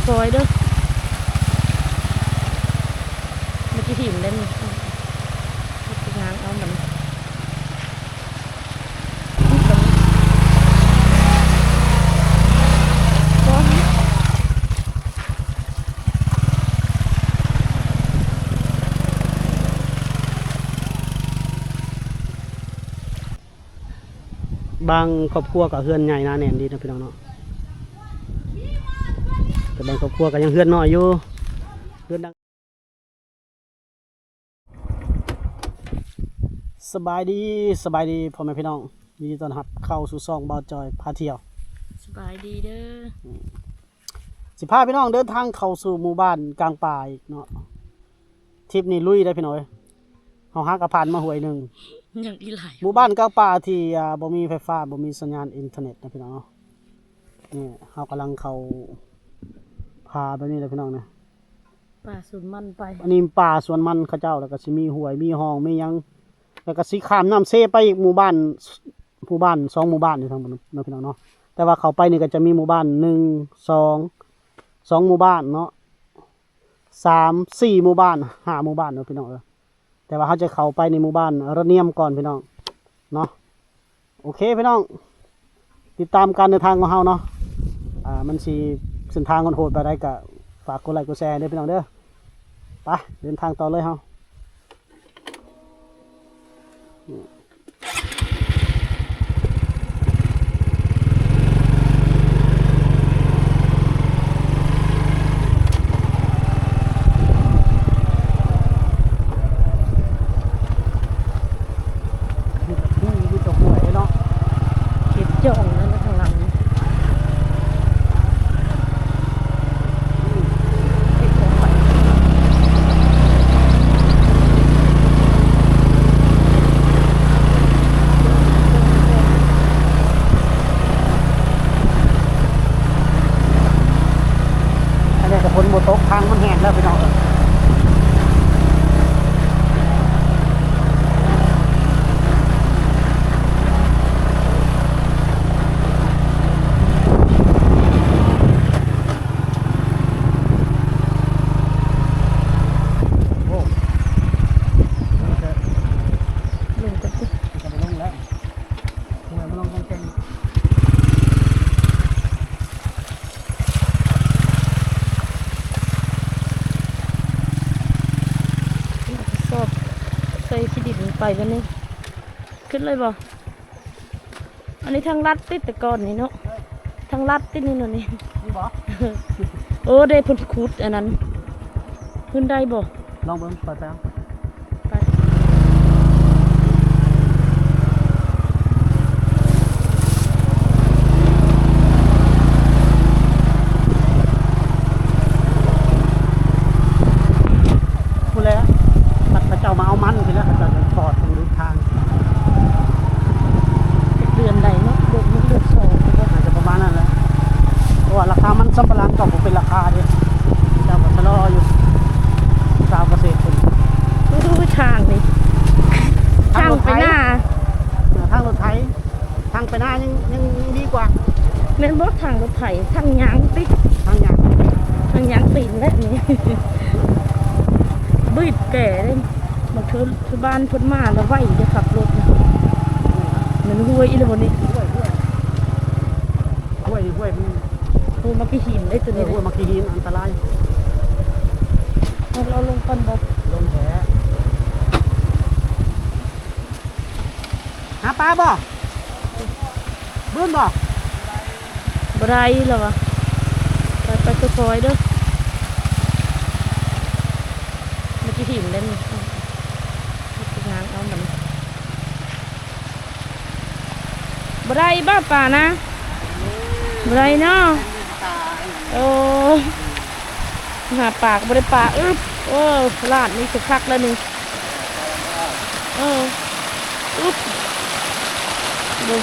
ຄອຍເດີ້ ມັນຊິຖິ້ມໄດ້ນີ້ ມັນຊິຍ່າງເອົາມັນ. ບາງຄອບຄົວກໍເຮືອນໃຫຍ່ໜາແໜ້ນດີເນາະ ພີ່ນ້ອງເນາະ, ແຕ່ບາງຄອບຄົວກໍຍັງເຮືອນນ້ອຍຢູ່ ເຮືອນດັງ. ສະບາຍດີ ສະບາຍດີພໍ່ແມ່ພີ່ນ້ອງ, ຍິນດີຕ້ອນຮັບເຂົ້າສູ່ຊ່ອງບ່າວຈອຍພາທ່ຽວ. ສະບາຍດີເດີ້. ອືມ ຊິພາພີ່ນ້ອງເດີນທາງເຂົ້າສູ່ໝູ່ບ້ານກາງປ່າອີກເນາະ. ທຣິບນີ້ລຸຍເດ້ພີ່ນ້ອງເອີຍ, ເຮົາຫາກະຜ່ານມາຫ້ວຍໜຶ່ງ ຍັງອີກຫຼາຍ ໝູ່ບ້ານກາງປ່າທີ່ ອ່າ ບໍ່ມີໄຟຟ້າ ບໍ່ມີສັນຍານອິນເຕີເນັດນະພີ່ນ້ອງເນາະ. ນີ້ເຮົາກຳລັງເຂົ້າປ່າແບບນີ້ແຫຼະພີ່ນ້ອງນະ. ປ່າສວນມັນໄປ ອັນນີ້ປ່າສວນມັນເຂົາເຈົ້າ, ແລ້ວກໍຊິມີຫ້ວຍ ມີຮ່ອງ ມີຫຍັງ, ແລ້ວກໍຊິຂ້າມນ້ຳເຊໄປອີກໝູ່ບ້ານ ໝູ່ບ້ານ ສອງໝູ່ບ້ານຢູ່ທາງພຸ້ນເນາະພີ່ນ້ອງເນາະ. ແຕ່ວ່າເຂົ້າໄປນີ້ກໍຈະມີໝູ່ບ້ານ ໜຶ່ງ ສອງ ສອງໝູ່ບ້ານເນາະ, ສາມ ສີ່ໝູ່ບ້ານ ຫ້າໝູ່ບ້ານເນາະພີ່ນ້ອງເອີຍ. ແຕ່ວ່າເຮົາຈະເຂົ້າໄປໃນໝູ່ບ້ານລະນຽມກ່ອນພີ່ນ້ອງເນາະ. ໂອເຄພີ່ນ້ອງ ຕິດຕາມການເດີນທາງຂອງເຮົາເນາະ. ອ່າ ມັນຊິເສັ້ນທາງໂຫດໆແບບໃດກໍຝາກກົດໄລກົດແຊໃຫ້ເດີພີ່ນ້ອງເດີ. ໄປ ເດີນທາງຕໍ່ເລີຍເຮົາ. ມີແຕ່ພູ ມີແຕ່ຫ້ວຍເນາະ, ເຂດຈ່ອງນັ້ນນະ ທາງຫຼັງນີ້. ອັນນີ້ກໍຝົນບໍ່ຕົກ ທາງມັນແຫ້ງແລ້ວພີ່ນ້ອງເອີຍ. ໂອ້ ລົງກັນຕິ ກໍໄດ້ລົງແລ້ວ ເມື່ອມາລົງກອງແກງ ກະສອບໃສ່ຂີ້ດິນໄປບັດນີ້ ຂຶ້ນເລີຍບໍ່? ອັນນີ້ທາງລັດຕິ ແຕ່ກ່ອນນີ້ເນາະ ທາງລັດຕິນີ້ເນາະນີ້ ນີ້ບໍ່? ໂອ້ ໄດ້ເພິ່ນຂຸດອັນນັ້ນ ຂຶ້ນໄດ້ບໍ່? ລອງເບິ່ງ ໄປ ໄປ ໄປ. ພຸ້ນແຫຼະ ຄັນເຂົາເຈົ້າມາເອົາມັນຊີ້ແຫຼະ ເຂົາເຈົ້າຈະຖອດເບິ່ງທາງ. ເດືອນໃດເນາະ ເດືອນໜຶ່ງ ເດືອນສອງ ໜ້າຈະປະມານນັ້ນແຫຼະ ເພາະວ່າລາຄາມັນສຳປະຫຼັງກໍບໍ່ເປັນລາຄາເດ້ ເຈົ້າກໍຊະລໍຢູ່ ຊາວກະເສດເພິ່ນ. ໂອ້ຍ ທາງນີ້ ທາງໄປນາ ເອີ ທາງລົດໄຖ. ທາງໄປນາຍັງ ຍັງ ຍັງດີກວ່າ ແມ່ນບໍ່? ທາງລົດໄຖ ທາງຍ່າງຕິ ທາງຍ່າງ ທາງຍ່າງຕີນແຫຼະນີ້ ບີບແກ່ເດ້. ບາງເທື່ອຊາວບ້ານເພິ່ນມາລະໄຫວຈະຂັບລົດນະ. ແມ່ນຫ້ວຍອີ່ຫຼີບໍ່ນີ້? ຫ້ວຍ ຫ້ວຍ ຫ້ວຍ ຫ້ວຍມັນ ໂອ້ ມັກຂີ້ຫີນເດ້ໂຕນີ້ ເອີ ຫ້ວຍມັກຂີ້ຫີນ ອັນຕະລາຍ. ເຮົາ ເຮົາລົງກ່ອນບໍ່? ລົງແທ້. ຫາປາບໍ່? ບືນບໍ່? ບໍ່ໄດ້ລະວະ. ໄປ ໄປຄ່ອຍໆເດີ້ ມັນຊິຖິ້ມໄດ້ນີ້ ມັນຊິຍ່າງເອົາມັນ. ບໍ່ໄດ້ບໍ່ປານະ? ບໍ່ໄດ້ເນາະ. ໂອ້ ຫາປາກໍບໍ່ໄດ້ປາ. ອຶບ ໂອ້ ລາດນີ້ຄືຄັກແລ້ວນີ້. ເອີ ອຶບ ເບິ່ງ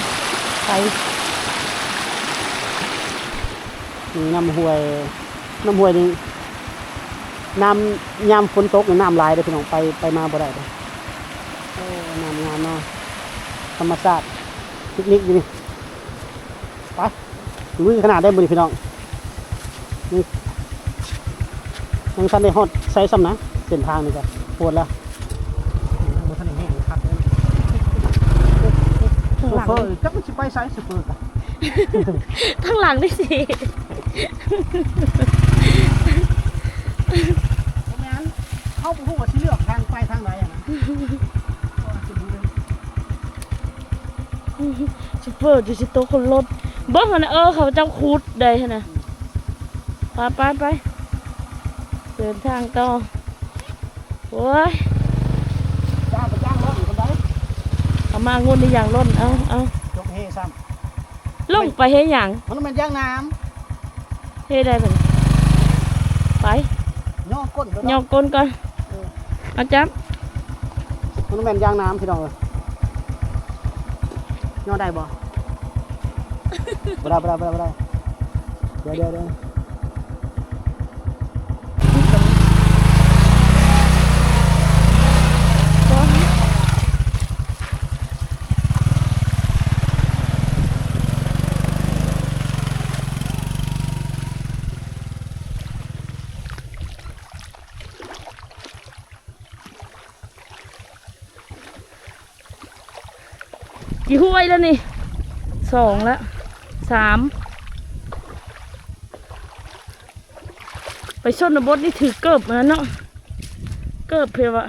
ໄປ ນ້ຳຫ້ວຍ ນ້ຳຫ້ວຍນີ້ ນ້ຳ ຍາມຝົນຕົກນີ້ນ້ຳຫຼາຍເດີ້ພີ່ນ້ອງ ໄປ ໄປມາບໍ່ໄດ້ເດີ້. ໂອ້ ນ້ຳງາມເນາະ ທຳມະຊາດ ປິກນິກຢູ່ນີ້. ໄປ ລຸຍຂະໜາດໃດມື້ນີ້ພີ່ນ້ອງ. ນີ້ ຍັງທັນໄດ້ຮອດໃສຊ້ຳນະ ເສັ້ນທາງນີ້ກໍປວດແລ້ວ. ບໍ່ທັນໄດ້ແຫ້ງຄັກເລີຍ. ໂຊເຟີຈັກມັນຊິໄປໃສ ໂຊເຟີກະ ທາງຫຼັງນີ້ຊິ ບໍ່ແມ່ນ ເຮົາບໍ່ຮູ້ວ່າຊິເລືອກທາງໄປທາງໃດຫັ້ນນະ. ໂຊເຟີຢູ່ຊິຕົກຄົນລົດ ເບິ່ງຫັ້ນນະ. ເອີ ເຂົາເຈົ້າຂຸດໄດ້ຫັ້ນນະ. ໄປ ໄປ ໄປ ເດີນທາງຕໍ່. ໂອ້ຍ ຈ້າງໄປຈ້າງລົດຢູ່ຄົນໃດ ເອົາມາງຸ່ນນີ້ຢ່າງລົ້ນ. ເອົາ ເອົາ ຈົກເຮຊ້ຳ ລົງໄປເຮັດຫຍັງ? ມັນແມ່ນຢາງນ້ຳ ເຮັດໄດ້ເພິ່ນ ໄປ ຍໍ້ກົ້ນ ຍໍ້ກົ້ນກ່ອນ. ເອີ ເອົາຈັບ ມັນແມ່ນຢາງນ້ຳພີ່ນ້ອງເອີຍ. ຍໍ້ໄດ້ບໍ່? ບໍ່ໄດ້ ບໍ່ໄດ້ ບໍ່ໄດ້ ບໍ່ໄດ້. ດຽວ ດຽວ ດຽວ. ກີ່ຫ້ວຍແລ້ວນີ້? ສອງແລ້ວ ສາມ. ໄປຊົນນະບົດນີ້ຖືກເກີບອັນນັ້ນເນາະ ເກີບເພວ່າ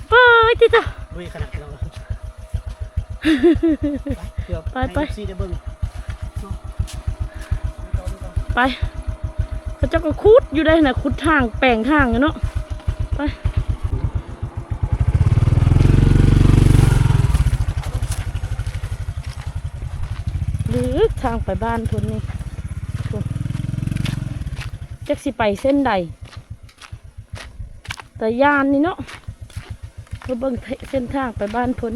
ເອີຍ ຕິດຕາ ລຸຍຂະໜາດເນາະ. ໄປ ໄປ ໄປ ໄປ ເອີ ໄປ ເຂົາເຈົ້າກໍຂຸດຢູ່ໄດ໋ນະ ຂຸດທາງ ແປງທາງຢູ່ເນາະ. ໄປ ລຶກທາງໄປບ້ານເພິ່ນນີ້ ຈັກຊິໄປເສັ້ນໃດ. ຕາຢ້ານນີ້ເນາະ ມາເບິ່ງເສັ້ນທາງໄປບ້ານເພິ່ນ.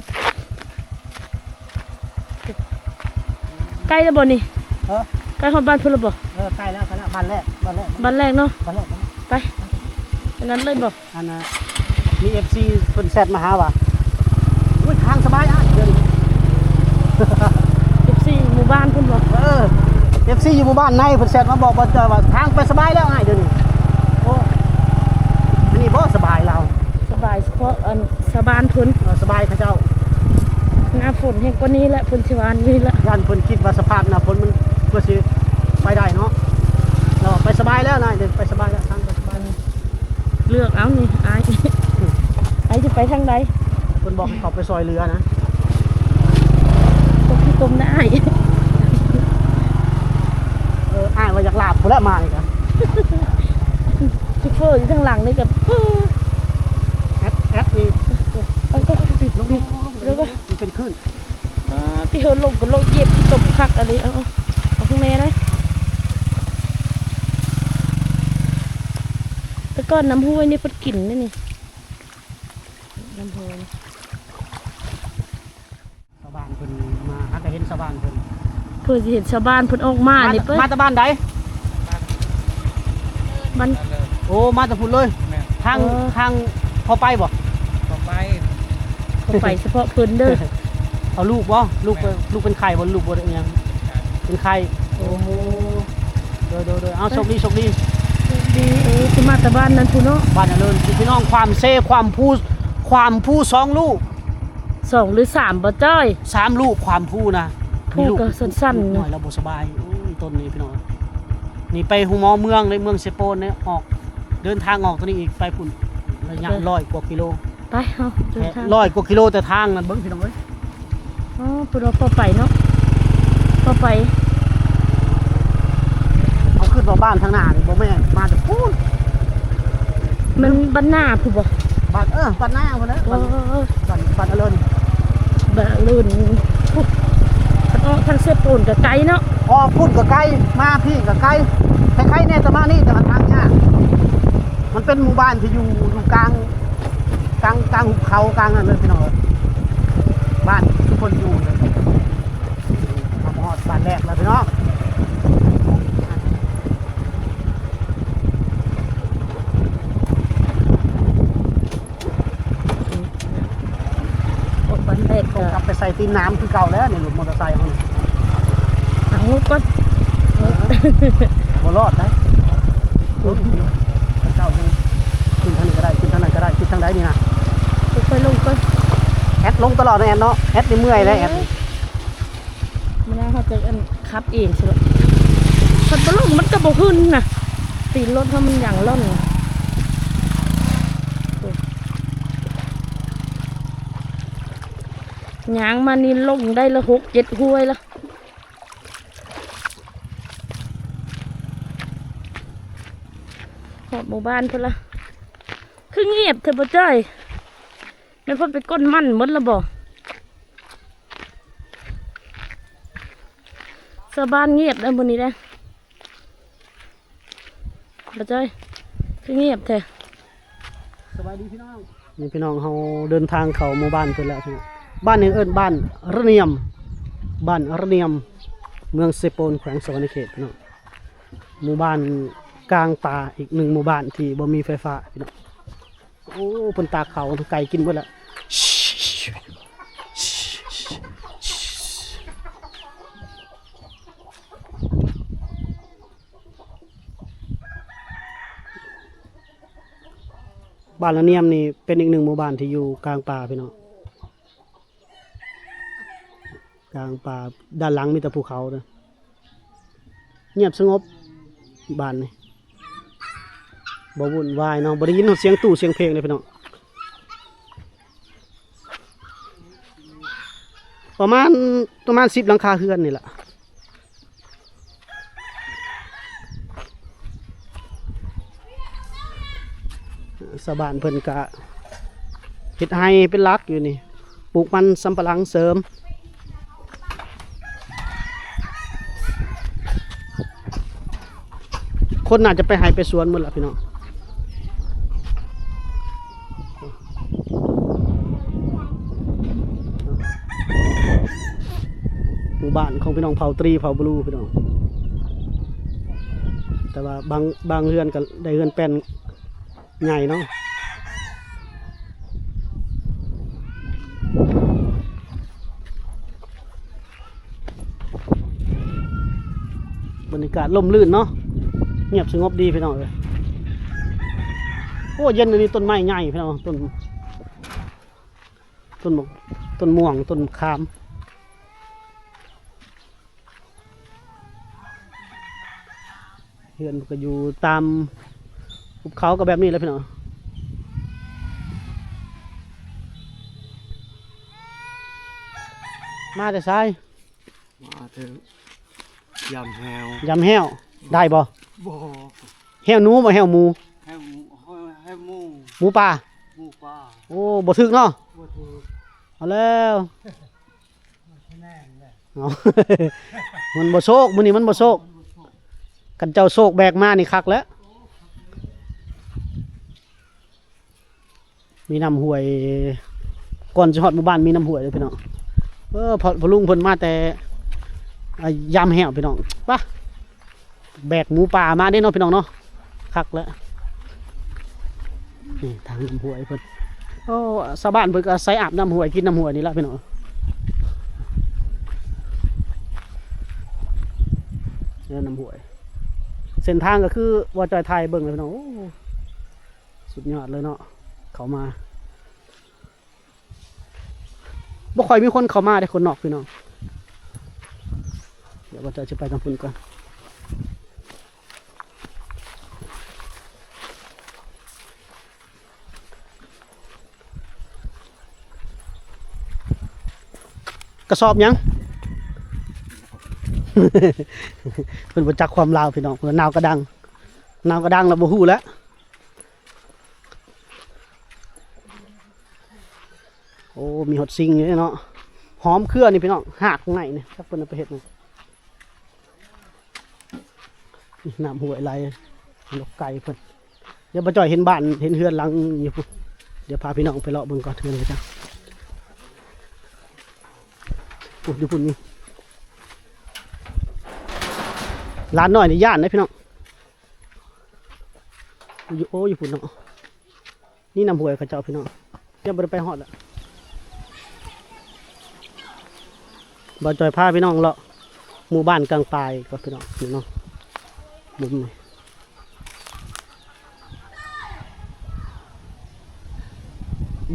ໃກ້ແລ້ວບໍ່ນີ້? ເອີ ໃກ້ຮອດບ້ານເພິ່ນແລ້ວບໍ່? ເອີ ໃກ້ແລ້ວ ໃກ້ແລ້ວ ບ້ານແລກ ບ້ານແລກ ບ້ານແລກເນາະ ບ້ານແລກ ໄປ ອັນນັ້ນເລີຍບໍ່? ອັນນ່າ ມີເອັຟຊີເພິ່ນແຊັດມາຫາວ່າ ໂອ້ຍ ທາງສະບາຍອ້າຍ ດຽວນີ້ ເອັຟຊີ ໝູ່ບ້ານເພິ່ນບໍ່? ເອີ ເອັຟຊີ ຢູ່ໝູ່ບ້ານໃນ ເພິ່ນແຊັດມາບອກບໍ່ຈ່ອຍວ່າ ທາງໄປສະບາຍແລ້ວອ້າຍ ດຽວນີ້. ໂອ້ ອັນນີ້ບໍ່ສະບາຍລາວ ສະບາຍສະເພາະອັນຊາວບ້ານເພິ່ນ ເອີ ສະບາຍເຂົາເຈົ້າ. ໜ້າຝົນແຮງກວ່ານີ້ແຫຼະ ເພິ່ນຊິວ່ານີ້ແຫຼະ ຢ້ານເພິ່ນຄິດວ່າສະພາບໜ້າຝົນມັນ ເພື່ອຊິໄປໄດ້ເນາະ. ແລ້ວໄປສະບາຍແລ້ວນາຍ ໄປສະບາຍແລ້ວ ທາງໄປສະບາຍ. ເລືອກເອົານີ້ອ້າຍ ອ້າຍຊິໄປທາງໃດ? ເພິ່ນບອກໃຫ້ເຂົ້າໄປຊ່ອຍເຫຼືອນະ. ຕົກຂີ້ຕົມນະອ້າຍ. ເອີ ອ້າຍວ່າຢາກລາບພຸ້ນແຫຼະມານີ້ກະ ໂຊເຟີຢູ່ທາງຫຼັງນີ້ກະ ແອັດ ແອັດນີ້ ເອົາ ກໍປິດ ປິດ ແລ້ວກໍ ມັນເປັນຄື້ນ. ອ່າ ທີ່ເຮົາລົງກໍລົງຢຽບຂີ້ຕົມຄັກອັນນີ້. ເອົາ ເອົາ ເອົາຂ້າງໃນໄດ໋. ແຕ່ກ່ອນນ້ຳຫ້ວຍນີ້ເພິ່ນກິນເດ້ນີ້ ນ້ຳຫ້ວຍ. ຊາວບ້ານເພິ່ນມາ ຫາກະເຫັນຊາວບ້ານເພິ່ນ ເພິ່ນຊິເຫັນຊາວບ້ານເພິ່ນອອກມານີ້. ມາແຕ່ບ້ານໃດ? ບ້ານ ໂອ້ ມາແຕ່ພຸ້ນເລີຍ. ແມ່ນ ທາງ ເອີ ທາງພໍໄປບໍ່? ພໍໄປ ພໍໄປສະເພາະເພິ່ນເດີ. ເອົາລູກບໍ່? ລູກ ແມ່ນ ລູກເປັນໄຂ້ບໍ່? ລູກບໍ່ໄດ້ອີ່ຫຍັງ ເປັນໄຂ້. ໂອ້ ໂດຍ ໂດຍ ໂດຍ. ເອົາ ໂຊກດີ ໂຊກດີ ໂຊກດີ. ເອີ ຄືມາແຕ່ບ້ານນັ້ນພຸ້ນເນາະ ບ້ານນະເລີນ ພີ່ນ້ອງ ຄວາມເຊ ຄວາມພູ ຄວາມພູສອງລູກ ສອງຫຼືສາມບໍ່ຈ້ອຍ? ສາມລູກຄວາມພູນະ. ພູກໍສັ້ນໆ ມີລູກໜ້ອຍແລ້ວບໍ່ສະບາຍ. ໂອ້ຍ ຕົ້ນນີ້ພີ່ນ້ອງ ນີ້ໄປໂຮງໝໍເມືອງເດ້ ເມືອງເຊໂປນເດ້. ອອກ ເດີນທາງອອກຕົວນີ້ອີກ ໄປພຸ້ນ ໄປ ໄລຍະຮ້ອຍກວ່າກິໂລ. ໄປ ເຮົາເດີນທາງ ຮ້ອຍກວ່າກິໂລ ແຕ່ທາງນັ້ນເບິ່ງພີ່ນ້ອງເອີຍ. ອໍ ເພິ່ນວ່າພໍໄປເນາະ ພໍໄປ. ເຮົາຄິດວ່າບ້ານທາງໜ້ານີ້ບໍ່ແມ່ນ ມາແຕ່ພຸ້ນ. ມັນບ້ານໜ້າພຸ້ນບໍ່? ບ້ານ ເອີ ບ້ານໜ້າພຸ້ນແຫຼະ. ເອີ ບ້ານ ບ້ານອະເລີນ ບ້ານອະເລີນ. ອອກທາງເຊໂປນກໍໄກເນາະ ອອກພຸ້ນກໍໄກ ມາພີ້ກໍໄກ. ໄຄໆແດ່ ແຕ່ມານີ້ ແຕ່ວ່າທາງຍາກ. ມັນເປັນໝູ່ບ້ານທີ່ຢູ່ ຢູ່ກາງ ກາງ ກາງຫຸບເຂົາ ກາງນັ້ນເລີຍພີ່ນ້ອງເອີຍ. ບ້ານທຸກຄົນຢູ່ເລີຍ. ມາຮອດບ້ານແລກແລ້ວພີ່ນ້ອງ. ອອກບ້ານແລກກໍກັບໄປໃສ່ຕີນນ້ຳຄືເກົ່າແລ້ວນີ້ ລົດມໍເຕີໄຊເຮົານີ້. ເອົາງຸບກ່ອນ ເອີ ບໍ່ລອດໄດ໋. ລົງ ເຈົ້າ ຂຶ້ນທາງນີ້ກໍໄດ້ ຂຶ້ນທາງນັ້ນກໍໄດ້ ຂຶ້ນທາງໃດນີ້ນະ? ຄ່ອຍໆລົງກ່ອນ. ແອັດລົງຕະຫຼອດເນາະ ແອັດເນາະ ແອັດນີ້ເມື່ອຍແລ້ວ ແອັດ. ມັນເຮົາຈະ ອັນ ຂັບເອງຊິເນາະ. ຄັນບໍ່ລົງມັນກໍບໍ່ຂຶ້ນນະ ຕີນລົດເຮົາມັນຫຍັງລ່ອນ. ຍ່າງມານີ້ລົງໄດ້ລະຫົກເຈັດຫ້ວຍລະ. ຮອດໝູ່ບ້ານພຸ້ນລະ. ຄືງຽບແທ້ບໍ່ຈ້ອຍ? ແມ່ນເພິ່ນໄປກົ້ນມັນໝົດລະບໍ່? ຊາວບ້ານງຽບໄດ໋ມື້ນີ້ເດ້. ບໍ່ຈ້ອຍ ຄືງຽບແທ້? ສະບາຍດີພີ່ນ້ອງ. ນີ້ພີ່ນ້ອງ ເຮົາເດີນທາງເຂົ້າໝູ່ບ້ານເພິ່ນແລ້ວພີ່ນ້ອງ. ບ້ານຫຍັງເອີ້ນ ບ້ານລະນຽມ ບ້ານລະນຽມ ເມືອງເຊໂປນ ແຂວງສະຫວັນນະເຂດພີ່ນ້ອງ. ໝູ່ບ້ານກາງປ່າ ອີກໜຶ່ງໝູ່ບ້ານທີ່ບໍ່ມີໄຟຟ້າພີ່ນ້ອງ. ໂອ້ ເພິ່ນຕາກເຂົ້າ ໄກ່ກິນເບິດແລ້ວ. ບ້ານລະນຽມນີ້ເປັນອີກໜຶ່ງໝູ່ບ້ານທີ່ຢູ່ກາງປ່າພີ່ນ້ອງ. ກາງປ່າ ດ້ານຫຼັງມີແຕ່ພູເຂົາເດີ. ງຽບສະຫງົບ ບ້ານນີ້ບໍ່ວຸ່ນວາຍເນາະ. ບໍ່ໄດ້ຍິນຮອດສຽງຕູ້ສຽງເພງເລີຍພີ່ນ້ອງ. ປະມານ ປະມານສິບຫຼັງຄາເຮືອນນີ້ລະ. ຊາວບ້ານເພິ່ນກະເຮັດໄຮ່ເປັນຫຼັກຢູ່ນີ້ ປູກມັນສຳປະຫຼັງເສີມ. ຄົນໜ້າຈະໄປໄຮ່ໄປສວນໝົດລະພີ່ນ້ອງ. ໝູ່ບ້ານຂອງພີ່ນ້ອງເຜົ່າຕຣີ ເຜົ່າບລູພີ່ນ້ອງ. ແຕ່ວ່າບາງ ບາງເຮືອນກໍໄດ້ເຮືອນແປ້ນໃຫຍ່ເນາະ. ບັນຍາກາດຮົ່ມລື່ນເນາະ ງຽບສະຫງົບດີພີ່ນ້ອງເອີຍ. ໂອ້ ເຢັນອັນນີ້ ຕົ້ນໄມ້ໃຫຍ່ພີ່ນ້ອງ ຕົ້ນ ຕົ້ນໝາກ ຕົ້ນມ່ວງ ຕົ້ນຂາມ. ເຮືອນກໍຢູ່ຕາມຫຸບເຂົາກໍແບບນີ້ແຫຼະພີ່ນ້ອງ. ມາແຕ່ໃສ? ມາແຕ່ຢາມແຮ້ວ. ຢາມແຮ້ວ ໄດ້ບໍ່? ບໍ່. ແຮ້ວໜູບໍ່ ແຮ້ວໝູ? ແຮ້ວໝູ ແຮ້ວໝູ. ໝູປ່າ? ໝູປ່າ. ໂອ້ ບໍ່ຖືກເນາະ. ບໍ່ຖືກ. ເອົາແລ້ວ. ມັນບໍ່ໂຊກ ມື້ນີ້ມັນບໍ່ໂຊກ. ຄັນເຈົ້າໂຊກແບກມານີ້ຄັກແລ້ວ. ມີນ້ຳຫ້ວຍ ກ່ອນຊິຮອດໝູ່ບ້ານມີນ້ຳຫ້ວຍເດີພີ່ນ້ອງ. ເອີ ພໍ່ ພໍ່ລຸງເພິ່ນມາແຕ່ ອາ ຢາມແຮ້ວພີ່ນ້ອງ. ປະ ແບກໝູປ່າມາເດ້ເນາະພີ່ນ້ອງເນາະ. ຄັກແລ້ວ ນີ້ທາງນ້ຳຫ້ວຍເພິ່ນ. ໂອ້ ຊາວບ້ານເພິ່ນກໍອາໄສອາບນ້ຳຫ້ວຍ ກິນນ້ຳຫ້ວຍນີ້ລະພີ່ນ້ອງ. ເດີ ນ້ຳຫ້ວຍ ເສັ້ນທາງກໍຄືວ່າຈອຍຖ່າຍເບິ່ງເລີຍພີ່ນ້ອງ. ໂອ້ ສຸດຍອດເລີຍເນາະ ເຂົ້າມາ. ບໍ່ຄ່ອຍມີຄົນເຂົ້າມາເດ້ ຄົນນອກພີ່ນ້ອງ. ດຽວບ່າວຈອຍຊິໄປທາງພຸ້ນກ່ອນ. ກະສອບຫຍັງ? ເພິ່ນບໍ່ຈັກຄວາມລາວພີ່ນ້ອງ. ເພິ່ນວ່ານາວກະດັງ ນາວກະດັງແລ້ວບໍ່ຮູ້ແລ້ວ. ໂອ້ ມີຮອດຊິງຢູ່ເນາະ. ຫອມເຄືອນີ້ພີ່ນ້ອງ ຮາກຂ້າງໃນນີ້ ຈັກເພິ່ນເອົາໄປເຮັດຫຍັງ. ນ້ຳຫ້ວຍໄຫຼ ລົກໄກ່ເພິ່ນ. ດຽວບ່າວຈອຍເຫັນບ້ານ ເຫັນເຮືອນຫຼັງຢູ່ພຸ້ນ. ດຽວພາພີ່ນ້ອງໄປເລາະເບິ່ງກ່ອນ ເຮືອນເຂົາເຈົ້າ. ພຸ້ນ ຢູ່ພຸ້ນມີ. ຫຼານນ້ອຍນີ້ຢ້ານເດ້ພີ່ນ້ອງ. ຢູ່ ໂອ້ ຢູ່ພຸ້ນເນາະ. ນີ້ນ້ຳຫ້ວຍເຂົາເຈົ້າພີ່ນ້ອງ. ຍັງບໍ່ໄດ້ໄປຮອດລະ. ບ່າວຈອຍພາພີ່ນ້ອງເລາະໝູ່ບ້ານກາງປ່າອີກກ່ອນພີ່ນ້ອງ. ນີ້ເນາະ ມຸມນີ້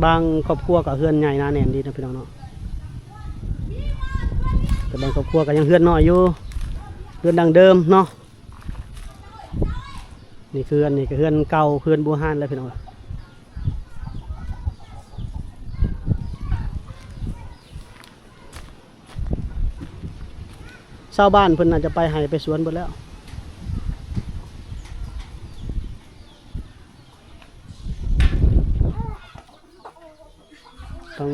ບາງຄອບຄົວກໍເຮືອນໃຫຍ່ໜາແໜ້ນດີເນາະ ພີ່ນ້ອງເນາະ, ແຕ່ບາງຄອບຄົວກໍຍັງເຮືອນນ້ອຍຢູ່ ເຮືອນດັ້ງເດີມເນາະ. ນີ້ຄືເຮືອນ ນີ້ກໍເຮືອນເກົ່າ ເຮືອນບູຮານແຫຼະ ພີ່ນ້ອງ. ຊາວບ້ານເພິ່ນໜ້າຈະໄປໄຮ່ໄປສວນເບິດແລ້ວ. ທາງ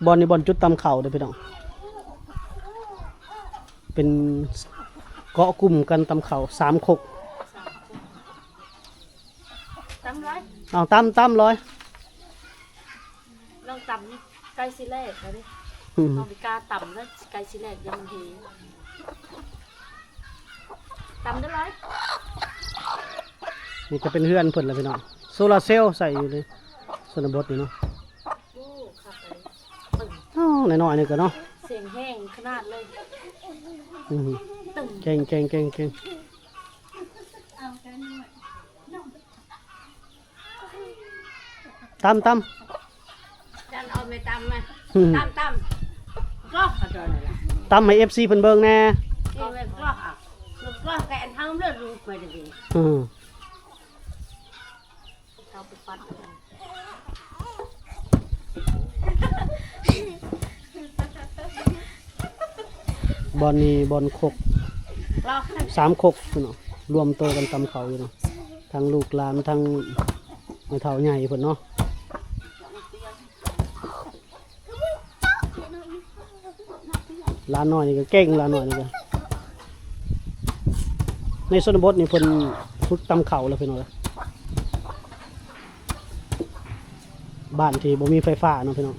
ບ່ອນນີ້ບ່ອນຈຸດຕຳເຂົ້າເດ້ ພີ່ນ້ອງ, ເປັນເກາະກຸ່ມກັນຕຳເຂົ້າສາມຄົກ. ຕຳຫຼາຍ ເອົາ ຕຳ ຕຳຫຼາຍ. ນ້ອງຕຳໃກ້ຊິແຫຼກແລ້ວເດ້. ອືມ ນ້ອງບໍ່ກ້າຕຳແລ້ວ ໃກ້ຊິແຫຼກ ຢ້ານມັນເຮ. ຕຳໄດ້ຫຼາຍ. ນີ້ຈະເປັນເຮືອນເພິ່ນລະ ພີ່ນ້ອງ, ໂຊລາເຊວໃສ່ຢູ່ໃນຊົນນະບົດນີ້ເນາະ. ໂອ້ ຄັກເລີຍ. ອ້າວ ນ້ອຍໆ ນີ້ກໍເນາະ ສຽງແຮງຂະໜາດເລີຍ. ອືມ ຕຶ້ງ ແກງ ແກງ ແກງ ແກງ. ຕຳ ຕຳ ຈັນເອົາແມ່ຕຳມາ. ອືມ ຕຳ ຕຳ ກອກເອົາຕົວນັ້ນລະ ຕຳໃຫ້ເອັຟຊີເພິ່ນເບິ່ງແດ່. ເອີ ແມ່ນກອກເອົາ ກອກແກນເຮົາເລີຍລູກໄປເດ້. ອືມ ເອົາໄປປັດ. ບ່ອນນີ້ບ່ອນຄົກ ສາມຄົກເນາະ ລວມໂຕກັນຕຳເຂົ້າຢູ່ເນາະ, ທັງລູກຫຼານ ທັງແມ່ເຖົ້າໃຫຍ່ເພິ່ນເນາະ. ຫຼານນ້ອຍນີ້ກໍເກັ່ງ, ຫຼານນ້ອຍນີ້ກໍ ໃນຊົນນະບົດນີ້ເພິ່ນຝຶກຕຳເຂົ້າແລ້ວ ພີ່ນ້ອງເອີຍ. ບ້ານທີ່ບໍ່ມີໄຟຟ້າເນາະ ພີ່ນ້ອງ.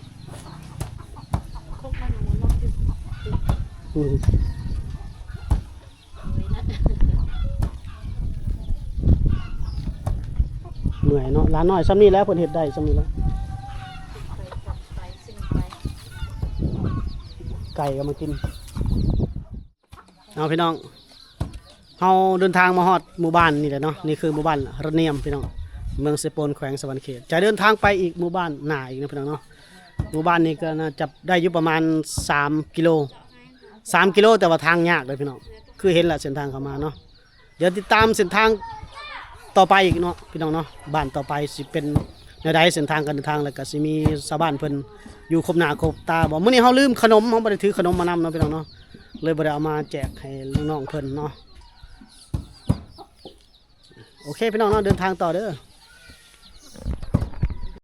ອືມ ເມື່ອຍເນາະ, ຫຼານນ້ອຍສ່ຳນີ້ແຫຼະ ເພິ່ນເຮັດໄດ້ສ່ຳນີ້ແຫຼະ. ໄກ່ກໍມາກິນ. ເອົາ ພີ່ນ້ອງ, ເຮົາເດີນທາງມາຮອດໝູ່ບ້ານນີ້ແຫຼະເນາະ. ນີ້ຄືໝູ່ບ້ານລະນຽມ ພີ່ນ້ອງ, ເມືອງເຊໂປນ ແຂວງສະຫວັນນະເຂດ. ຈະເດີນທາງໄປອີກໝູ່ບ້ານໜ້າອີກເນາະ ພີ່ນ້ອງເນາະ. ໝູ່ບ້ານນີ້ກໍໜ້າຈະໄດ້ຢູ່ປະມານສາມກິໂລ ສາມກິໂລ, ແຕ່ວ່າທາງຍາກເດີ ພີ່ນ້ອງ, ຄືເຫັນລະເສັ້ນທາງເຂົ້າມາເນາະ. ດຽວຕິດຕາມເສັ້ນທາງຕໍ່ໄປອີກເນາະ ພີ່ນ້ອງເນາະ, ບ້ານຕໍ່ໄປຊິເປັນແນວໃດ ເສັ້ນທາງການເດີນທາງ, ແລ້ວກໍຊິມີຊາວບ້ານເພິ່ນຢູ່ຄົບໜ້າຄົບຕາບໍ່. ມື້ນີ້ເຮົາລືມຂະໜົມ, ເຮົາບໍ່ໄດ້ຖືຂະໜົມມານຳເນາະ ພີ່ນ້ອງເນາະ, ເລີຍບໍ່ໄດ້ເອົາມາແຈກໃຫ້ນ້ອງໆເພິ່ນເນາະ. ໂອເຄ ພີ່ນ້ອງເນາະ, ເດີນທາງຕໍ່ເດີ.